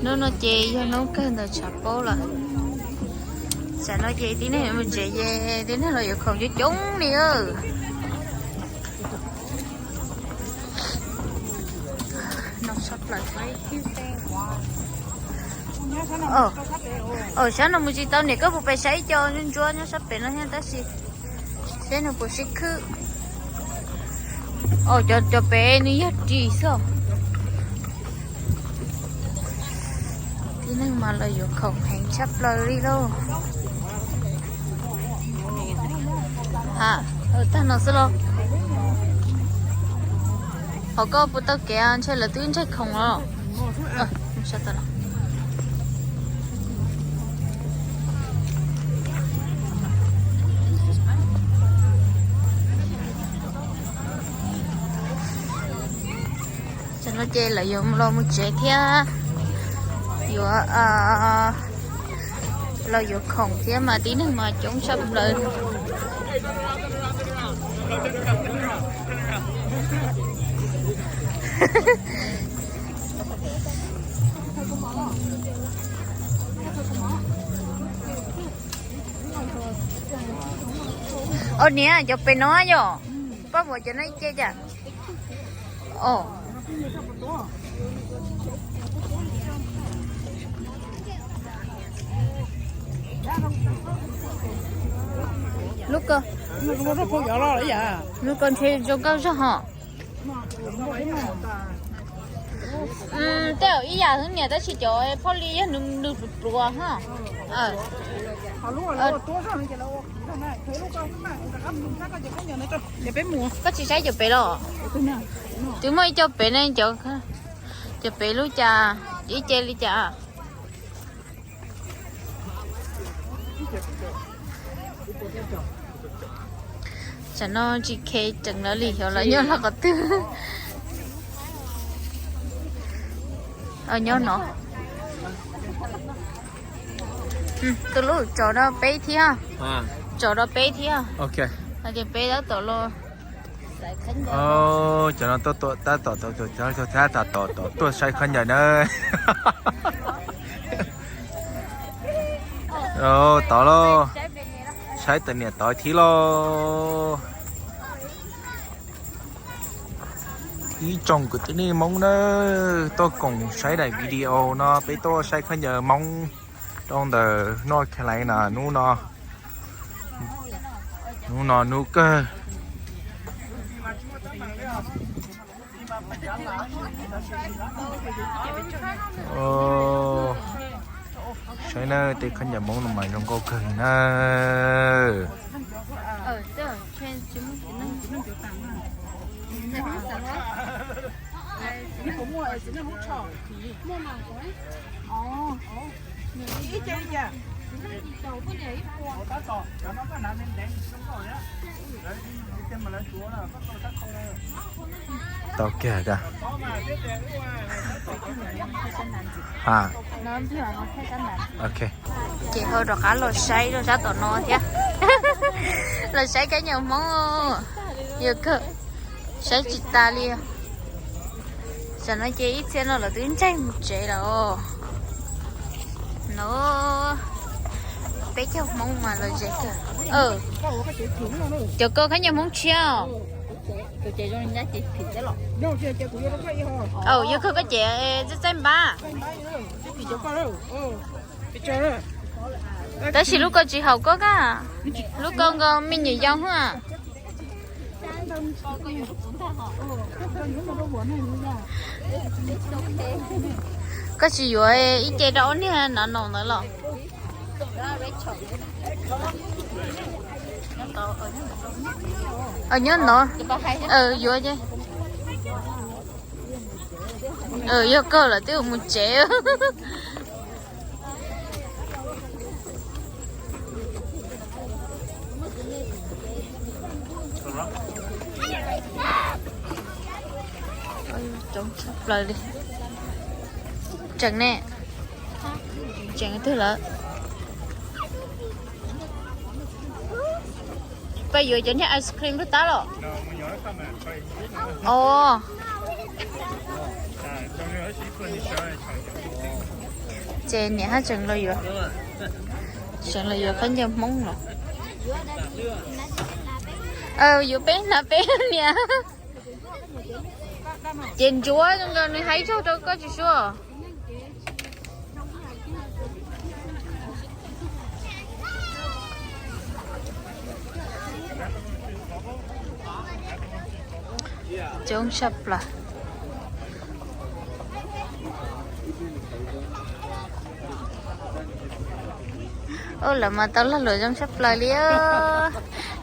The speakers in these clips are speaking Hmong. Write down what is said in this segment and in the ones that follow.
Hnub no ces yog hnub kawg ntawm tshav pob lawm. Tsam no ces tib neeg mus tsev ces tib neeg los yuav khoom coob coob li. Sab no mus tsis tau niam, koj puas pes saib ib co ntsuab nyob sab pem no thiab tab sis seb nws puas sib khwb. Cov pem nws yog ris xwb. Tib neeg mas los yuav khoom heev tshaj plaws li lauj. Ha, tag no xwb los. Hos koj puas tau kev, ntshe lawv twb ntsaig khoom los. Tam no ces lawv yuav los mus tsev thiab, yuav los yuav khoom thiab mas tib neeg mas coob tshaj plaws. Os niam, cov pem no yom, pab muab cov no ib ce cas. Os, lub ko, lub ko ntshe zoo nkauj zog hos. Tej zaum ib yam xwb niam, tab sis cov phauj li yog nws pluav pluav hos. Koj tsis saib cov pem los? Twb muaj ib co pem ne, cov, cov pem lub cas, ib ce li cas. Tsam no tsis khe tseem lawv li, xyov lawv nyob qhov twg. Nyob no. Tus lub tso rau peb thiab. Tso rau peb thiab. Hais tias peb tab tom los. Cov no tab tom, tab tom tuaj saib khaub ncaws na. Tod lauj, saib tus niam tod thiab lauj. Ib tsoom kwv tij neej Hmoob na, tuaj koom saib daim video no, peb tuaj saib khaub ncaws Hmoob rau ntawm North Carolina hnub no. Hnub no hnub kawg. Saib na, tej khaub ncaws Hmoob no mas zoo nkauj kawg li na. Tau kiag tas. Ha. Ok. Ces ho rov qab los saib rau sab tom no thiab. Los saib khaub ncaws Hmoob. Yog kawg, saib tsis tas li. Tam no ces ib txhia no lawv twb ntsaig mus tsev lawm os. No, peb caug Hmoob mas lom zem kawg. Cov koj khaub ncaws Hmoob tshiab os. Yog kawg koj ces txaij txaij npab. Tab sis lub ko tsis haum koj kab, lub ko nkaus me nyuam yaus hwj. Koj tsis yuav ib ce rau ob niag no no ntawd los? Nyob no, yuav ces. Yog kawg lawm twb mus tsev. Coob tshaj plaws li. Tseem ne, tseem twg lawm? Peb yuav cov niag ice cream lub tab los? Os. Ces niam haj tseem los yuav, tseem los yuav khaub ncaws Hmoob los. Yuav peb hnav peb niam. Ces ntsuav zoo nkaus nws hais zog rau koj tsis suav. Coob tshaj plaws. Ua lawm mas tau lag luam zoo tshaj plaws li.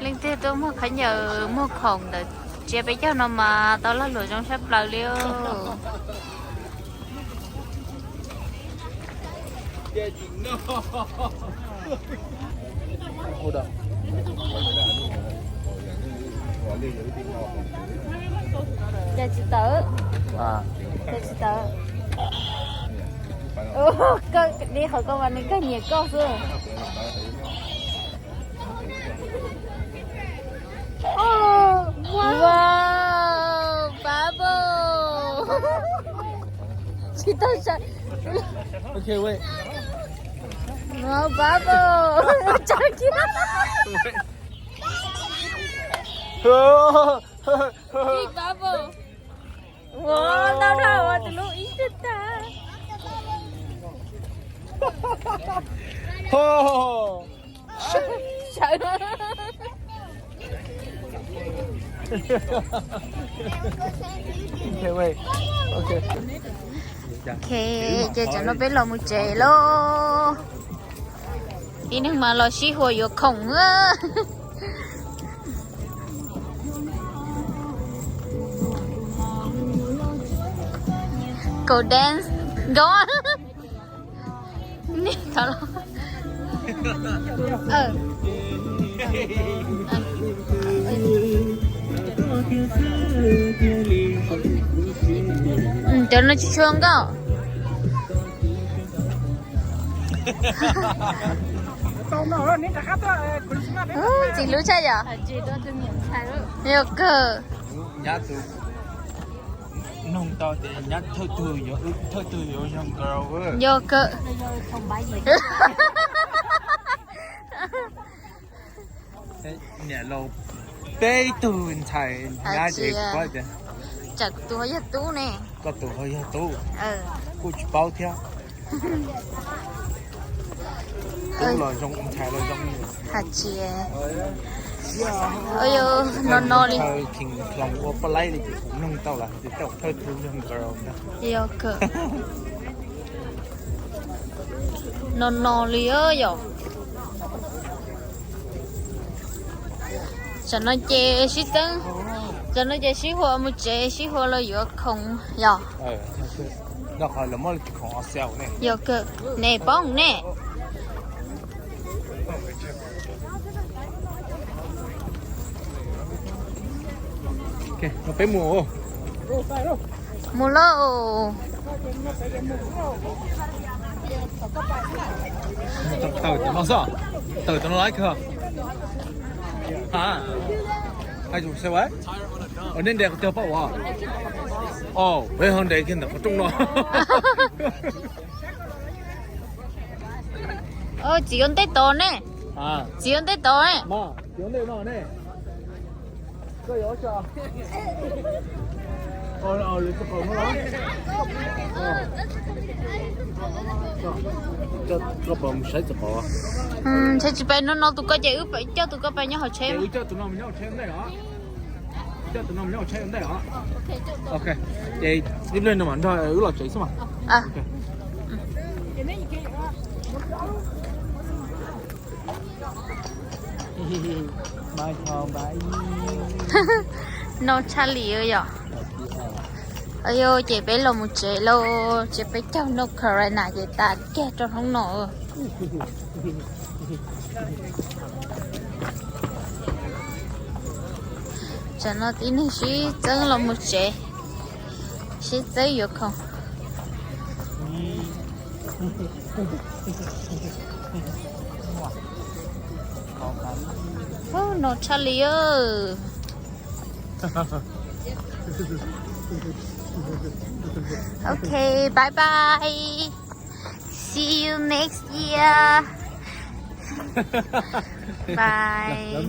Leej twg tuaj muag khaub ncaws muag khoom ntawm tsiab peb caug no mas tau lag luam zoo tshaj plaws li. Cas tsis tawm? Cas tsis tawm? Koj, neb qhov koj mas nws kawg nyiam koj xwb. Wow, bubble. Tsis tau sa. Ok, wait. Wow, bubble. Tsa kiag. Big bubble. Wow, ntau dhau uas tus lub ib tag. Sawv. Ok, ces tam no peb los mus tsev lauj. Tib neeg mas los sib hua yuav khoom. Go dance nrov. Cov no tsis tshua nkauj. Txiv hlub tshaj yom? Yog kawg. Nyab tus noog tau tias nyab thawj tug yuav, thawj tug yuav young girl. Yog kawg. Niam laus peb tug ntxhais nyab ces kuv paub tias tsam kuv tus ho yog tub ne. Koj tus ho yog tub, kuj tsis paub thiab. Tub los zoo, ntxhais los zoo. Has tsis, no no li. Kheev hloov ua poj laib li ces kuv noog tau lawm ces tau thawj tug young girl ntag. Yog kawg. No no li yom. Tam no ces sib txeeb, tam no ces sib hua mus tsev, sib hua los yuav khoom yom. Yog kawg, nej poob ne. Peb mus, mus lauj. Tawm tam no xwb, tawm tam no lawm kawg. Nej nres qhov twg pab ua? Peb ho nres kiag ntawm qhov rooj no. Txiv yuav ntej tod ne. Txiv yuav ntej tod ne. Ntshe tsis pais no no tus ko ces wb coj tus ko pais nyob hauv tsheb. Ces ib pliag no mam nrog wb los tsev xwb mas. No tshaj li yom. Ces peb los mus tsev lauj, tsev peb caug North Carolina ces tas kiag rau hnub no. Tam no tib neeg sib txeeb los mus tsev, sib txeeb yuav khoom. No tshaj li. Okay, bye bye. See you next year. Bye.